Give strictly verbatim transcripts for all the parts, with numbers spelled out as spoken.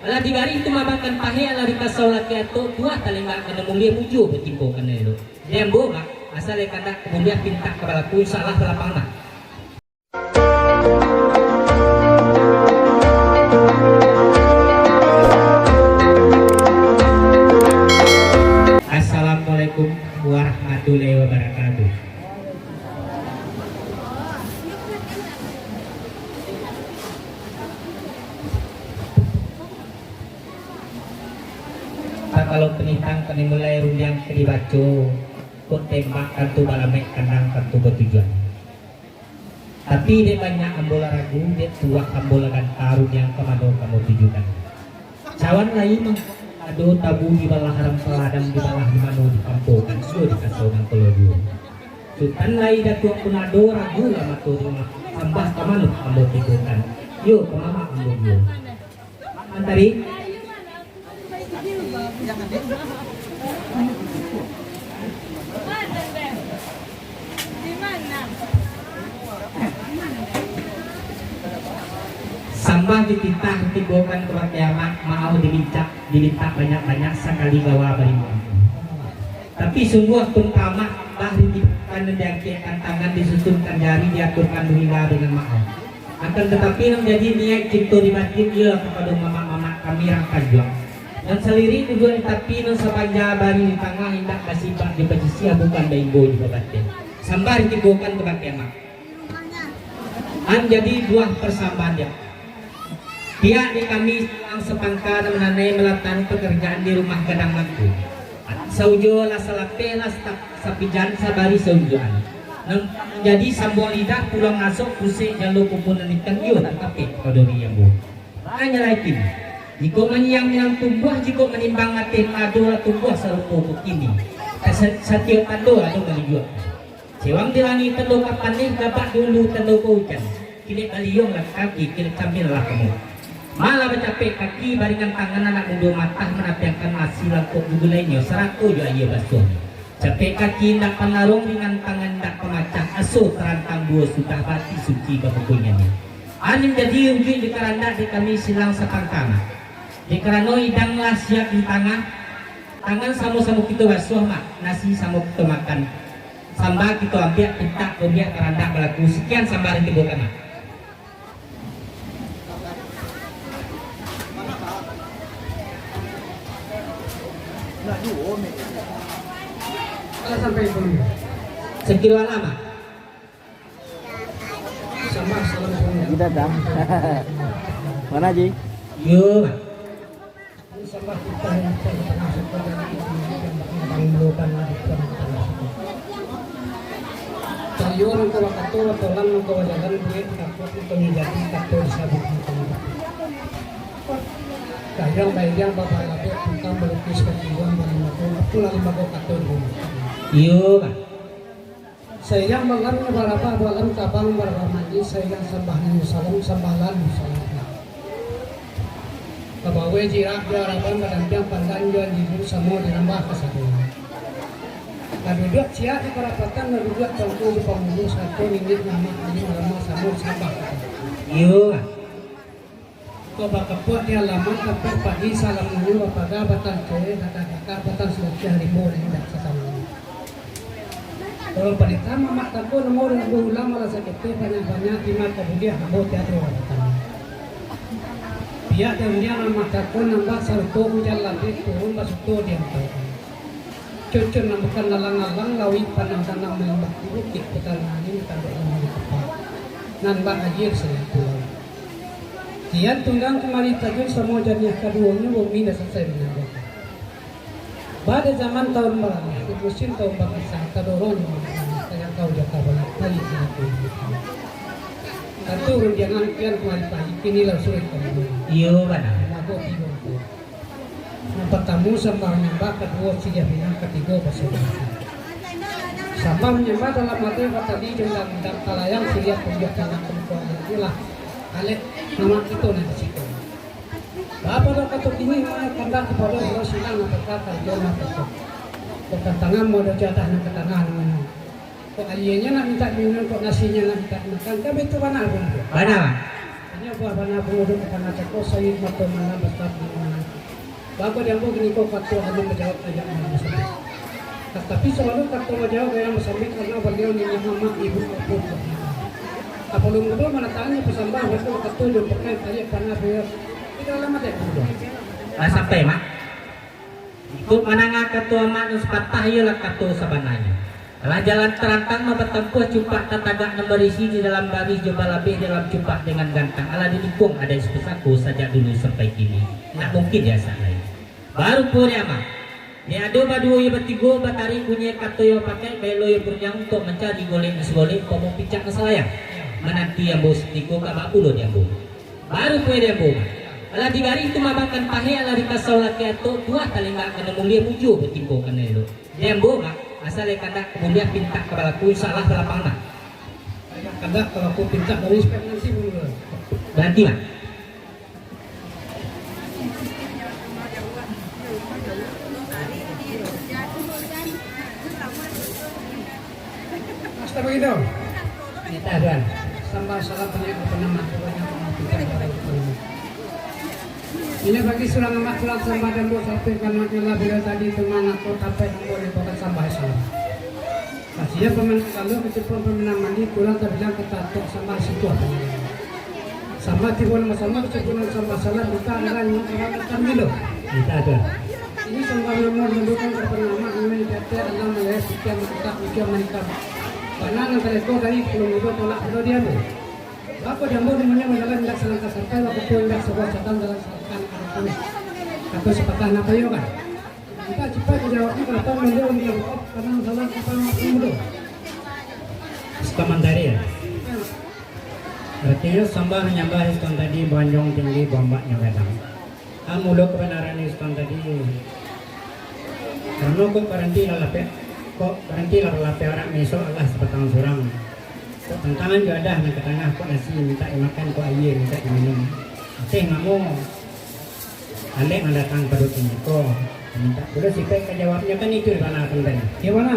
Alah dibarih tu mabankan pahek, alah dikasau laki atok, tuah talenggak ka nan mulie, mujua batimpo ka nan elok. Di ambo, Mak, asa lai kandak ka buliah pintak ka balaku, insya Allah lapang, Mak. Assalamualaikum warahmatullahi wabarakatuh. Kalau panitang kami mulai rundiang ka dibaco, kok tembak tantu balamek, kandang tantu batujuan. Tapi dek banyak ambo lah ragu, dek tuah ambo lah ganta, rundiang ka mano ka ambo tujukan. Cawan lai mangko ado tabu dibalah, rampaladang dibalah, di mano ditampokan, iyo dikasau mangko lo juo. Sutan lai Datuak pun ado, ragu lah mato rumah, sambah ka mano ambo tibokan, iyo ka mamak ambo juo. Mantari. Sambah dititah, ditibokan kabake amak, maaf dimintak, dimintak banyak-banyak, sakali gawa bari maaf. Tapi sungguah pun ka amak, sambah ditibokan, diangkekkan tangan, disusunkan jari, diaturkan rila dengan maaf. Akan tatapi, nan jadi niaik cinto di batin, iyolah kapado mamak-mamak kami rang Tanjuang. Nan salirik duduak di tapi, nan sabanja bari di tangah, indak basibak jo basisiah, bukan bainggo jo babateh. Sambah ditibokan kabake amak. An jadi buah pasambahan dia. Pihak di kami silang sapangka nan mananai malatakan pakarajaan di rumah gadang mangko. Saujo lah salapeh lah sa-, sapijan sabari saujoan. Nan jadi sambuang lidah, pulang asok, pusek jalo kumpul nan ikan, iyo lah tapek ka duri ambo. Hanyo lah itin. Jikok manyiang-nyiang tumbuah, jikok manimbang ateh mado lah tumbuah sarupo kini. Sa-, satiok tando ado manunjuak. Siwang di langik tando ka paneh, gabak di ulu tando ka ujan. Kilek baliong lah kaki, kilek camil lah kamu. Malah bacapek kaki, baringan tangan anak mudo matah, manapiangkan nasi langkok di gulainyo, sarato jo aia basuahnyo. Capek kaki indak panaruang, ringan tangan indak pamacah, aso tarantang duo sudah, bati suci bamukunyo. Anin jadi unjuik di karandak di kami silang sapangka. Di karano idang lah siap di tangah, tangan samo-samo kito basuah, Mak, nasi samo kito makan. Sambah kito ambiak, pintak ambiak, karandak balaku. Sekian sambah ditibokan, Mak. Kalau sampai itu. Sakiro alam, Mak. Sambah salam. Kita dah. Mana, Ji? Yo, Mak. Sambah kita yang termasuk dalam itu, yang berkembang global di dalam. Sayur engkau bakato, batolan engkau bajalan, duit takut engkau menjadi, kato disabut engkau. Kayang bayang babalabek, tukang balukis, katimbang balimbago, apolah limbago kato di rumah. Iyo, Pak. Sairang malam barabah, malam tabang barabah manis, sairang sambah nyo salam, sambah lalu salam. Kabaweh jirak jo araban, badampiang pandan jo anjiru, samo dirambah kasadonyo. Lah duduak ciak di parapatan, lah duduak tuangku di pangulu, sarato niniak mamak ayu marama, samo sambah. Iyo. Kok bakapuak di alaman, tampek padi salamonyo, bapaga batang cewek, dakak-dakak batang salatiah, rimbo nan indak satamanyo. Kalau panitah mamak tako, namo urang baulang, malah sakitih banyak-banyak, dima ka buliah, ambo tiado batang. Pihak di rundiang mamak tako, nambah sarupo ujan labek, turun basuto di antaro. Cucun nan bukan lalang-lalang, lauik panang-panang malimbah, di bukik putaran angin, tanduk lamah di kapal. Nan bak aia sariang pulau. Kian tunggang kamari tajun, samo janiah kaduonyo, bumi lah salasai manangguang. Baa dek zaman taun baralah, di musim taun bakisah, tadorong jo manangah, tajangkau jo tabalah, tarik jo tarik. Tantu rundiangan kian kamari pagi, kini lah suruik kamari. Iyo, bana. Mago tigo tu. Nan partamo sambah manyambah, kaduo siriah pinang, katigo basambah. Sambah manyambah dalam ati batali jo undang-undang, talayang siriah tunjuak tangan, pangkuan itulah alek mamak kito nan di siko. Baa pado kato kini, mano kandak kipado, ulo silang nan peka, karajo nan peka. Kok tantangan mode jadah nan ka tanah nan mano. Kok alienyo nak mintak minum, kok nasinyo nak mintak makan, kan baitu bana pun tu. Bana. Nyo buah bana pangudo ka tangah cako, sayuik mato malam basar di mana. Bako di ambo kini ko kato alun manjawab ayah nan basambik. Tatapi sabalun kato manjawab ayah nan basambik, karano baliau niniak mamak, ibu apo buah. Apo lu mudo manatakan jo pasambahan, bako kato jo pakai tariak panah baliau. Tidak lama dek mudo. Lah sampai, Mak. Ikut mandanga kato amak nan sapatah, iyolah kato sabananyo. Alah jalan tarantang nan batampuah, cupak tatagak nan barisi di dalam barih jo balabeh dalam cupak dengan gantang. Alah dilingkuang adaik sapusako sajak dulu sampai kini. Ndak mungkin diasak lai. Baru pulo di amak. Di ado baduo iyo batigo, batarik bunyi kato iyo pakai, baelo iyo burundiang untuak mancari golek nan sagolek, umpamo picak nan salayang. Mananti ambo satiko ka bak pulo di ambo. Baru pulo di ambo. Alah digarih tu mabankan pahek, alah dikasau lakek atok, buah talinggak ka nan mulia, mujua batimpo ka nan elok. Di ambo, Mak, asa lai kandak ka buliah pintak ka balaku, insya Allah balapang, Mak. Kandak ka balaku pintak dari spek nan si mulia. Baranti, Mak. Mas Tabagindo. Nitah, Tuan. Sambah salam banyak, banyak. Ini bagi surang amak tulang sambah dan buah sapi, karena nyolah bila tadi teman aku tapek ambo ni bukan sambah salam. Kasihan pemain kalau kecepatan pemain mandi kurang terbilang ketatap sambah situ apa. Sambah tibo nama sambah kecepatan sambah salam bukan arah ni orang datang dulu. Nitah, Tuan. Ini sambah nama menunjukkan kepada nama ini kata Allah melihat setiap mata ujian mereka. Karena yang tereko dari pulau mudo tolak pulau diambil. Bako jambu namanya menjalan indak salangkah sampai, bako pun indak sabuah catang dalam salangkah anak-anak pun. Kata sepatah nak payo kan? Kita cepat dijawabnya, kenapa menjawab dia? Karena salah kita nak mudo. Sukamantari, ya? Artinyo, sambah manyambah Sukamantari, banjong tinggi, bambaknyo gadang. Amulo kabanaran Sukamantari. Karano kok baranti lah lapeh, kok baranti lah lapeh arak misok alah sapatang surang. Kok tantangan jo adah nan ka tangah, kok nasi mintak dimakan, kok aia mintak diminum. Ateh mamo alek nan datang pado kiniko, mintak pulo sipek ka jawabnyo, kan itu di bana Sukamantari. Di bana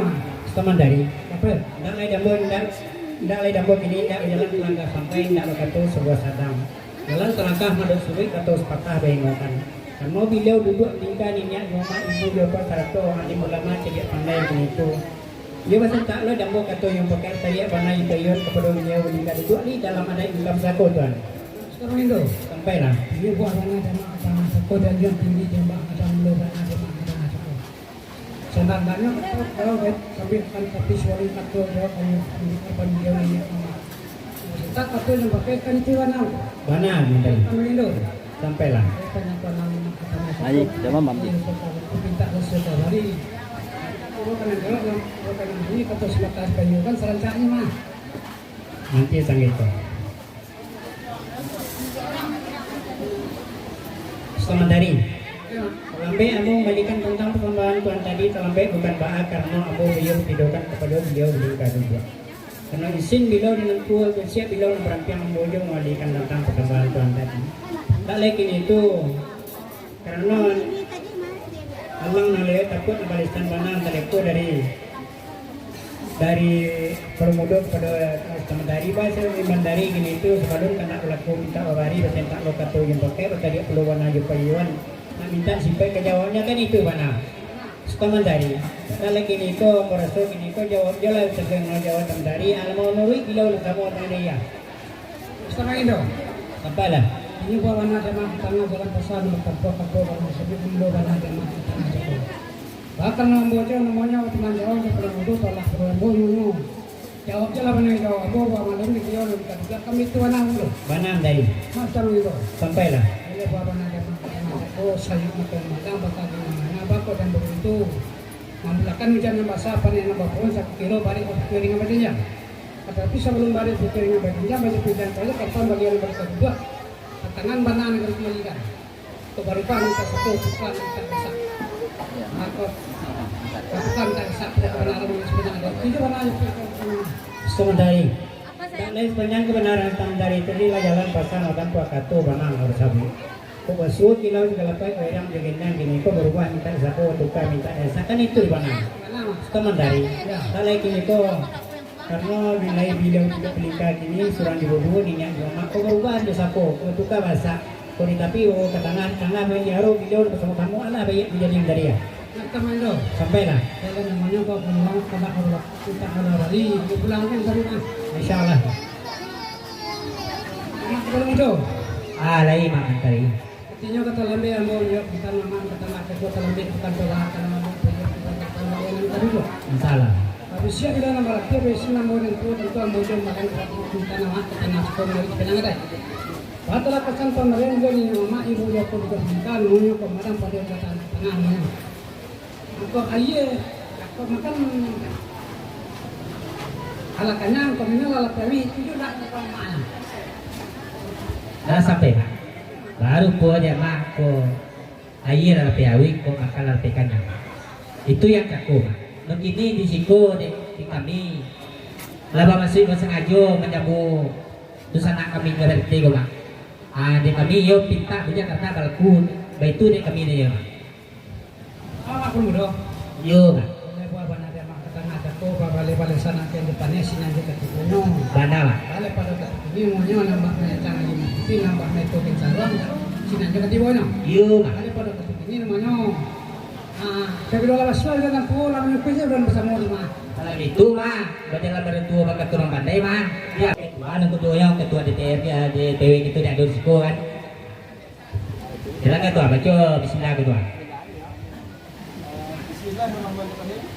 Sukamantari? Apa? Ndak lai dambo, ndak, ndak lai dambo kini, ndak bajalan malangkah sampai, ndak bakato sabuah sadang. Jalan salangkah madok suruik, kato sapatah baingokan. Karano baliau duduak malingka niniak jo mamak, ibu jo apak sarato alim ulama cadiak pandai kiniko. Iyo basantak lo dambo kato yang pakak tariak bana ipaiyon kapado baliau malingka duduak di dalam adaik malingka pusako, Tuan. Sampai lah. Iyo buah bana damak ka tangah cako, dan yang tinggi jambak ka tangah mulo bana damak ka tangah cako. Sandak-sandaknyo kato, kalau baik, sampai akan tapi suara kato jawab hanya di korban beliau niniak mamak. Santak kato yang pakai kan itu bana. Bana, Mantari. Kan begitu. Sampailah. Saya tanya tuan nama katanya. Aji, siapa, Mam? Iya, saya tahu. Aku minta dosa kau hari. Kalau kena jawab, kalau kena bunyi, kata sebatas kayu kan serancaknya mah. Nanti sang itu. Sukamantari. Talambek ambo mambalikan tantang pasambahan Tuan tadi, talambek bukan baa, karano ambo baiyo matidokan kapado baliau di lingka duduak. Karano isin baliau di nangku, siap baliau nan barampiang ambo jo mambalikan tantang pasambahan Tuan tadi. Ndak lai kini tu, karano alang nan lewat takuik nan balisan bana taleko dari dari Palo Mudo kapado, eh, Sukamantari, bahaso Sukamantari kini tu, sabalun kandak balaku mintak babari, basentak lo kato ujung pakai, batariak pulo bana jo payuan, nak mintak sipaik ka jawabnyo kan itu bana. Sukamantari, kalau kini ko, kuraso kini ko jawab jo lah, sasuai jo jawab Sukamantari, alah manuruik baliau lah samo dengan iya. Sukamantari tu. Sampailah. Ini buah bana jamak di tangah jalan pasar, nomor tampuah kato, bana sabik ambo bana jamak di tangah jalan. Bahkan ambo jo namonyo teman jauah, jo Palo Mudo, talah Palo Mudo, nyono. Jawab je lah bana jawab ambo, buah malam ni kalian udah tak juga kami tu anak dulu. Bana dari. Macam itu. Sampailah. Ini buah bana jamak di tangah jalan. Oh, sayuik mato malam, bakal di mana, bako dan begitu. Mambulakan ujan nan basah, panek nan bapuhun, sakiro barek baputuih ringan bajinjang. Tatapi sabalun barek baputuih ringan bajinjang, bajinjang sajo, kapan bagian nan barikot duduak, tantangan bana nan harus dimandikan. Kok barubah minta satu, tukar minta masak. Mako, tukar minta masak, tidak kebenaran yang sebenarnya. Itu mana yang sebenarnya? Sukamantari. Ndak lai sapanjang kabanaran Sukamantari tadi lah jalan pasang, akan puak kato bana harus sabuik. Kok basuo kilau sagalapai, koirang jo gendang, kini ko barubah mintak sako, tukar mintak desa, kan itu di bana. Sukamantari. Ndak lai kini ko. Karano nilai baliau tu palingka kini, surang di Bobo, niniak di Mamak, ko baubah jo sako, ko tuka bahaso. Ko di tapi, oh, ka tangah, tangah main di Aro, baliau basamo tamu, alah baiak manjadi dari ah. Nak ka main tu? Sampai lah. Kalau namonyo ko pulang, kalau urang, kita kalau hari, dia pulang kan tadi mah. Insya Allah. Nak pulang itu? Ah, lai, Mak, mantari. Artinyo, ka talambek ambo, yo, bukan Mamak, bukan Mamak, ka talambek, bukan tolak, karano ambo punya, bukan, bukan, bukan, bukan, bukan, bukan. Insya Allah. Tapi siap di dalam arti, bisi namo dan kuat itu ambo jo makan, bukan Mamak, bukan Mamak, bukan Mamak, bukan Mamak. Batalah pasan pamarian jo niniak mamak, ibu jo apo jo bukan, namonyo komandan pado Tangah namonyo. Angkau aia, angkau makan, alah kanyang, angkau minum, alah pawih, itu juo nak angkau mamak. Lah sampai, Mak. Baru pulo dek Mak ko, aia lah lapeh awik, ko makan lah lapeh kanyang. Itu yang cako, Mak. Nan kini di siko dek, di kami, lah bamasuik basangajo manjamu dunsanak kami ka R T ko, Mak. Ah, dek kami iyo pintak buliah karano balaku, baitu dek kami dek iyo, Mak. Awak pun bodoh. Iyo, Mak. Baleh buah bana dek Mak ka tangah cako, baleh-baleh sanak ka di paneh, sinan jo katibonyo. Bana, Mak. Baleh pado katikini, monyo nambah manyacang lagi mati, nambah meto kin saruang, sinan jo katibonyo. Iyo, Mak. Baleh pado katikini namonyo. Ah, tapi lah basuah jo nan tuo, lah manyukuih jo urang basamo di rumah. Kalau itu, Mak, bajalan badan tuo bakato urang pandai, Mak. Yo, ketua, nan ketuonyo, ketua D P R, D P W gitu, di ado di siko kan. Silakan, Tuan, baco bismillah, Tuan. Bismillahirrahmanirrahim.